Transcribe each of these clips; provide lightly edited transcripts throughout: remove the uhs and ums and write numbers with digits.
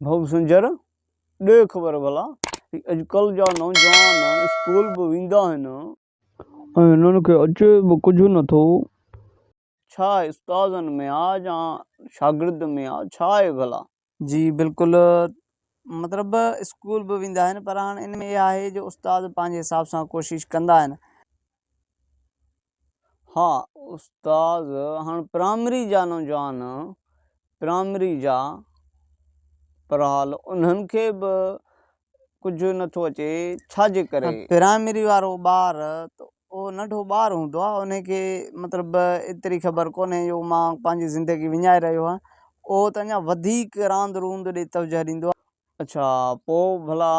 ڀائو سنجر، ڏي خبر ڀلا، هي اڄڪلهه جا نوجوان اسڪول به ويندا آهن. ۽ هنن کي اچي به ڪجهه نه ٿو. ڇا استادن ۾ آ يا شاگرد ۾ آ، ڇا آهي ڀلا؟ جي بلڪل مطلب اسڪول به ويندا آهن پر هاڻ ان ۾ اها آهي جو استاد پنهنجي حساب سان ڪوشش ڪندا آهن. ها استاد هاڻ پرائمري جا نوجوان پرائمري جا پرحال انهن کي به ڪجهه نٿو اچي ڇا جي ڪري؟ پرائمري وارو ٻار ته اهو ننڍو ٻار هوندو آهي ان کي مطلب ايتري خبر ڪونهي جو مان پنهنجي زندگي وڃائي رهيو آهيان اهو ته اڃا وڌيڪ راند روند ڏي توجهه ڏيندو آهي. اڇا پوء ڀلا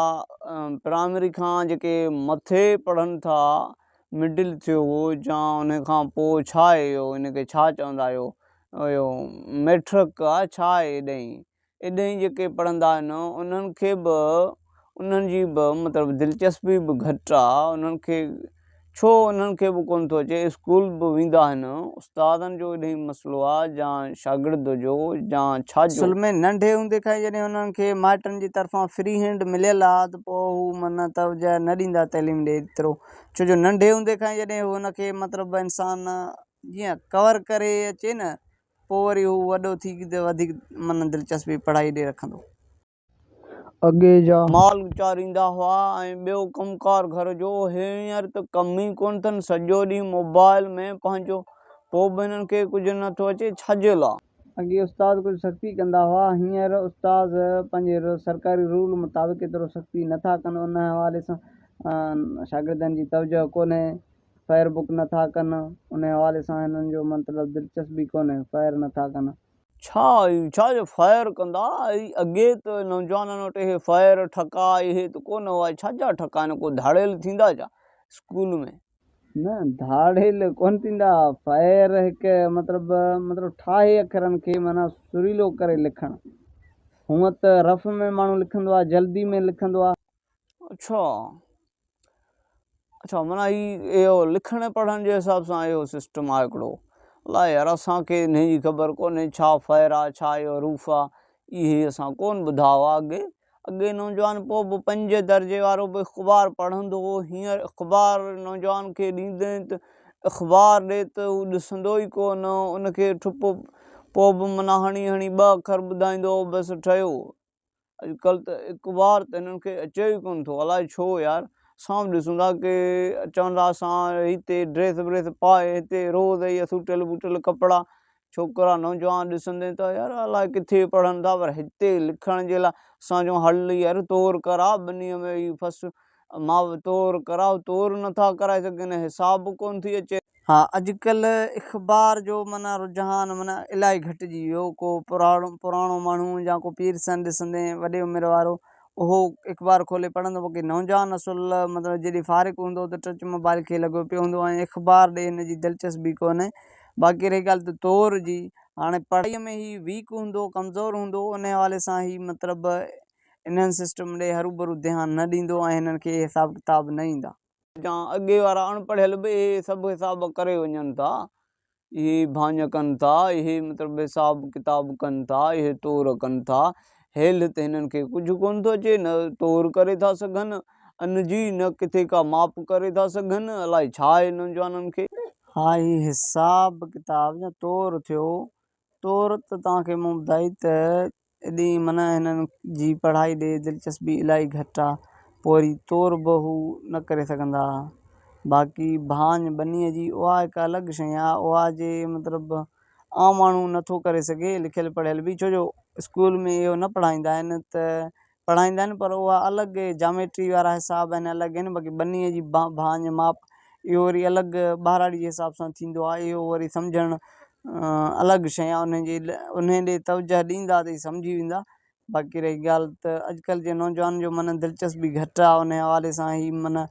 پرائمري کان جيڪي مٿي پڙهن ٿا مڊل ٿيو يا ان کان پوء ڇا آهي اهو ان کي ڇا چوندا آهيو اهو ميٽرڪ آ ڇا آهي ايڏهين ايڏهين جيڪي پڙهندا آهن انهن کي به انهن جي به مطلب دلچسپي به گهٽ آ انهن کي ڇو انهن کي به ڪونه ٿو اچي اسڪول به ويندا آهن استادن جو اڏهي مسئلو آ يا شاگرد جو يا ڇا جو. اصل ۾ ننڍي هوندي کان ئي جڏهن انهن کي مائٽن جي طرفان فري هينڊ مليل آ ته پوء هو معنيٰ توجه نه ڏيندا تعليم ڏي ايترو ڇو جو ننڍي هوندي کان ئي جڏهن هو هن کي مطلب انسان جيئن ڪور ڪري اچي نه پوء وري هو وڏو ٿي وڌيڪ معنيٰ دلچسپي پڙهائي ڏي رکندو. اڳي جا مال چاريندا هئا ۽ ٻيو ڪم ڪار گهر جو هينئر ته ڪم ئي ڪونه اٿن سڄو ڏينهن موبائل ۾ پنهنجو پوء به هنن کي ڪجهه نه ٿو اچي ڇا جي لا. اڳي استاد ڪجهه سختي ڪندا هئا هينئر استاد پنهنجي سرڪاري رول مطابق ايترو سختي نه ٿا ڪن ان حوالي سان شاگردن جي توجهه ڪونهي فيئر بڪ نه ٿا ڪن ان حوالي سان هنن جو مطلب دلچسپي ڪونهي فيئر نه ٿا ڪن. ڇا ڇا جو فائر ڪندا اڳي ته نوجوانن وٽ اهي فائر ٺڪا اهي ته ڪونه هئا ڇا جا ٺڪا آهن ڪو ڌاڙيل ٿيندا ڇا اسڪول ۾. نه ڌاڙيل ڪونه ٿيندا فائر هڪ مطلب مطلب ٺاهي اکرن کي معنيٰ سريلو ڪري لکڻ هونء ته رف ۾ ماڻهو لکندو آهي جلدي ۾ لکندو آهي. اڇا اڇا معنيٰ هي اهو لکڻ پڙهڻ جي حساب سان اهو سسٽم آهي هڪڙو الاء يار اسان کي انهي جي خبر ڪونهي ڇا فير آ ڇا اهو روف آ اهي اسان ڪون ٻڌا هئا اڳي اڳي نوجوان پوء به پنج درجي وارو به اخبار پڙهندو هو هينئر اخبار نوجوان کي ڏيندين ته اخبار ڏي ته هو ڏسندو ئي ڪونه ان کي ٺپو پوء به معنيٰ هڻي هڻي ٻه اکر ٻڌائيندو هو بس ٺهيو اڄڪلهه ته اخبار ته هنن کي اچي ئي ڪونه ٿو الائي ڇو يار اسان به ڏسون ٿا ڪي چون ٿا اسان هتي ڊريس بريس پائي هتي روز اهي سوٽيل بوٽيل ڪپڙا ڇوڪرا نوجوان ڏسندين ته يار الائي ڪٿي پڙهن ٿا پر هتي لکڻ جي لاء اسان چون هل يار تور ڪراء ٻنيء ۾ هي فس مان تور ڪراء تور نٿا ڪرائي سگهن حساب به ڪونه ٿي اچي. ها اڄڪلهه اخبار جو معنيٰ رجحان معنيٰ الاهي گهٽجي ويو ڪو پراڻو پراڻو ماڻهو يا ڪو پير سن ڏسندين وڏي عمر وارو اهو اخبار کولي پڙهندو باقي نوجوان نسل مطلب جيڏي فارغ هوندو ته ٽچ موبائل کي لڳو پيو هوندو ۽ اخبار ڏي هن جي دلچسپي ڪونهي باقي رهي ڳالهه ته تور جي هاڻي پڙهائي ۾ هي ويڪ هوندو ڪمزور هوندو ان حوالي سان هي مطلب انهن سسٽم ڏي هروڀرو ڌيان نه ڏيندو ۽ هنن کي حساب ڪتاب نه ايندا. جا اڳي وارا اڻ پڙهيل به اهي سڀ حساب ڪري وڃن ٿا، اهي ڀاڃ ڪن ٿا، اهي مطلب حساب ڪتاب ڪن ٿا، اهي تور ڪن ٿا، هيل ته هنن کي ڪجهه ڪونه ٿو اچي، نه تور ڪري ٿا سگهن ان جي، نه ڪٿي ڪا ماپ ڪري ٿا سگهن، الائي ڇا آهي نوجوانن کي. ها هي حساب ڪتاب يا تور ٿيو، تور ته توهان کي مون ٻڌائي ته ايڏي معنيٰ هنن جي پڙهائي ڏي دلچسپي الاهي گهٽ آ پوء وري تور به هو نه ڪري سگهندا باقي ڀاڃ ٻنيء جي اها هڪ الڳ شيء آ اها جي مطلب عام ماڻهو نٿو ڪري سگهي لکيل پڙهيل به ڇو جو اسڪول ۾ اهو نه پڙهائيندا آهن ته پڙهائيندا آهن پر اها الڳ جاميٽري وارا حساب آهن الڳ آهن باقي ٻنيء جي ڀاڃ ماپ اهو وري الڳ ٻهراڙي جي حساب سان ٿيندو آهي اهو وري سمجهڻ الڳ شيء آهي انهي جي انهي ڏي توجه ڏيندا ته سمجهي ويندا باقي رهي ڳالهه ته اڄڪلهه جي نوجوانن جو معنيٰ دلچسپي گهٽ آهي انهي حوالي سان هي معنيٰ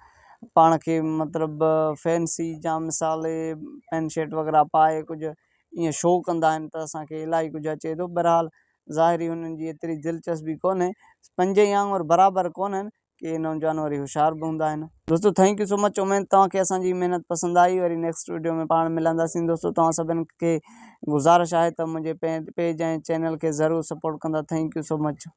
پاڻ کي مطلب فينسي جا مثال پينٽ شرٽ وغيره پائي ڪجهه ائين شو ڪندا آهن ته اسانکي الاهي ڪجهه اچي ٿو بهرحال ظاهري هنن جي ايتري دلچسپي ڪونهي پنج ئي آڱر برابر ڪونهن ڪي نوجوان وري هوشيار به هوندا آهن. دوستو thank you سو مچ اميد توهان کي اسان جي محنت پسند آئي وري نيڪسٽ وڊيو ۾ پاڻ ملنداسين دوستو توهان سڀن کي گذارش آهي ته منهنجي پيج ۽ چينل کي ضرور سپورٽ ڪندا thank you so much.